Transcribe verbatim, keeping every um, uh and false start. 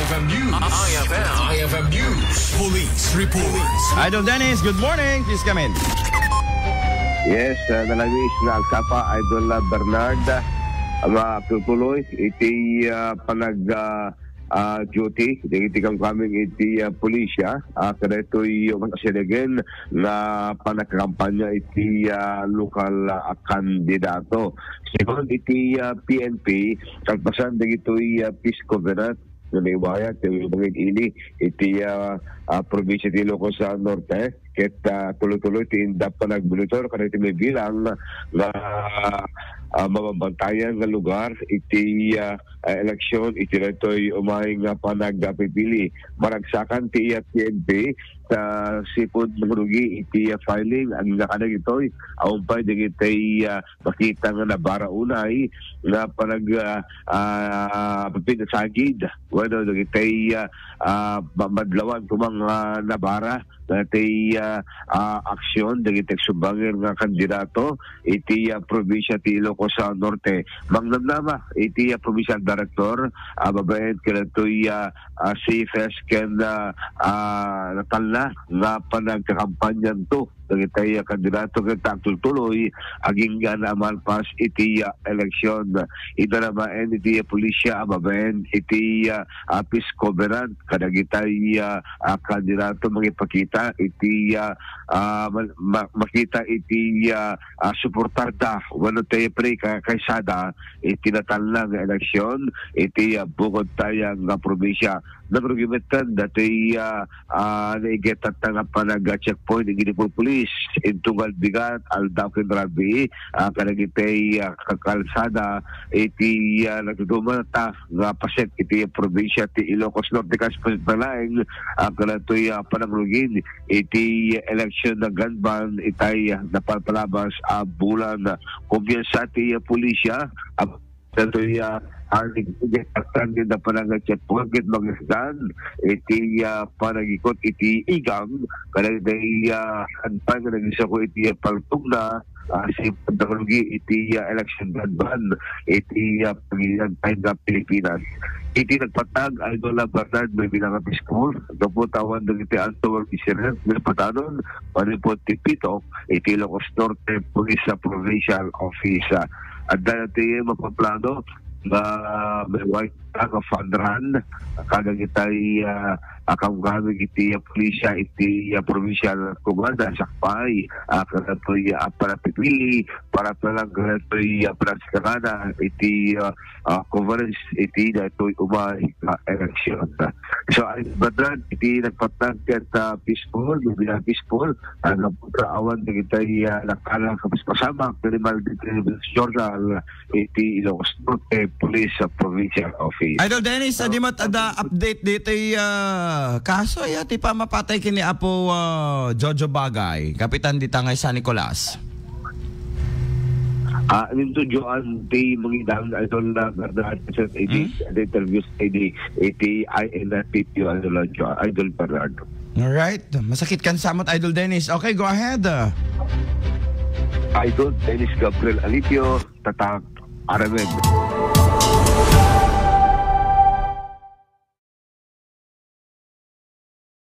F M News. I F M. I F M News. Police report. Idol Dennis, good morning. Please come in. Yes, uh, nalabis nga agsapa, Idol, uh, Bernard. Uh, matutuloy iti, uh, panag, uh, uh, duty dagiti kamkaming iti, uh, pulisya, uh, kadaytoy umasidegen nga panagkampanya iti, uh, lokal, uh, kandidato. Segun iti, uh, P N P, kalpasan dagitoy, uh, peace covenant nga naiwayat ti mangin-ili iti, ah, ah, probinsya ti Ilocos, ah, Norte, ket, ah, tuloy-tuloy ti indap nga nagmonitor kadagiti mabilang nga, ah, mabambantayan nga lugar iti, ah, ah, eleksyon iti daytoy umay nga panagpipili. Maragsakan ti, ah, P N P ta sipud mangrugi iti, ah, filing, ania kadagitoy, awan pay dagiti, ah, makita nga nabara unay nga panag, ah, ah, pinagsagid wenno dagiti, ah, ah, ma-, madlawan koma nga nabara dagiti, ah, ah, aksyon dagiti agsubangir nga kandidato iti, ah, probinsya ti Ilocos, ah, Norte. Mangnamnama iti, ah, provincial director, ah, babaen kadagitoy, ah, ah, safest ken, ah, ah, natalna nga panagkakampanyanto dagiti, ah, kandidato ket agtultuloy agingga a malpas iti, ah, eleksyon. Ida na baen iti, ah, pulisya a babaen iti, ah, ah, peace covenant kadagiti, ah, ah, kandidato mangipakita iti, ah, ah, ma-, ma-, makita iti, ah, ah, suportarda wenno ti pre ka-, kaisada iti natalna nga eleksyon iti, ah, bukod taya nga probinsya. Nagrugi metten dati, ah, ah, naigetat nga panag-checkpoint iti pulpulis, inton ngalbigat, aldaw ken rabii, ah, kadagiti, ah, kakalsada iti, ah, nagdudumata nga paset iti probinsya ti Ilocos Norte, kas paset na laeng, ah, kadatoy, ah, panagrugin iti eleksyon nga gun ban itay, ah, napalpalabas a bulan. Kumpiyansa ti, ah, pulisya, ah, Datoy, ah, ah, nag-, nagkaktan din na panangan checkpoint ket magasdan iti, ah, panagikot iti igang, kadagiti, ah, adpan nga nagisako iti, ah, paltogna, ah, si pagdakalugi iti, ah, election gun ban iti, ah, pagilian tayo nga Pilipinas. Iti nagpatag, Idol, ah, Bernard, may bilang nga peaceful, gapu tawan dagiti anto nga incident, may patanon, manipot ti pitok, iti Ilocos Norte Police, ah, Provincial Office. Ah, adda ti mapaplano nga may white flag nga fun run kadagitay, ah, ah, kamkameng iti, ah, pulisya iti, ah, provincial command, ah, sakbay, ah, kadatoy, ah, panagpipili, para talang kadatoy, ah, panagsikagana iti, ah, ah, coverage iti datoy umay nga eleksyon. So, ay, Bernard, iti nagpatag ket, ah, peaceful, bilang peaceful, ah, naputra awan dagitay, ah, nakala kapaspasamak, minimal dagiti journal, iti Ilocos Norte Police, ah, Provincial Office. Idol Dennis, adi met adda update ditoy, ah, kaso, ya, ti pamapatay ken ni Apo, ah, Jojo Bagay, kapitan dita nga San Nicolas? Ah, ninto Joan ti mangidalan, Idol, na Bernard, sa iti, Hmm? iti interview sa iti, iti I N F P P, Idol, Joan, Idol Bernardo. Alright. Masakit kan samot, Idol Dennis. Okay, go ahead. Idol Dennis Gabriel Alipio, Tatak, Aramen.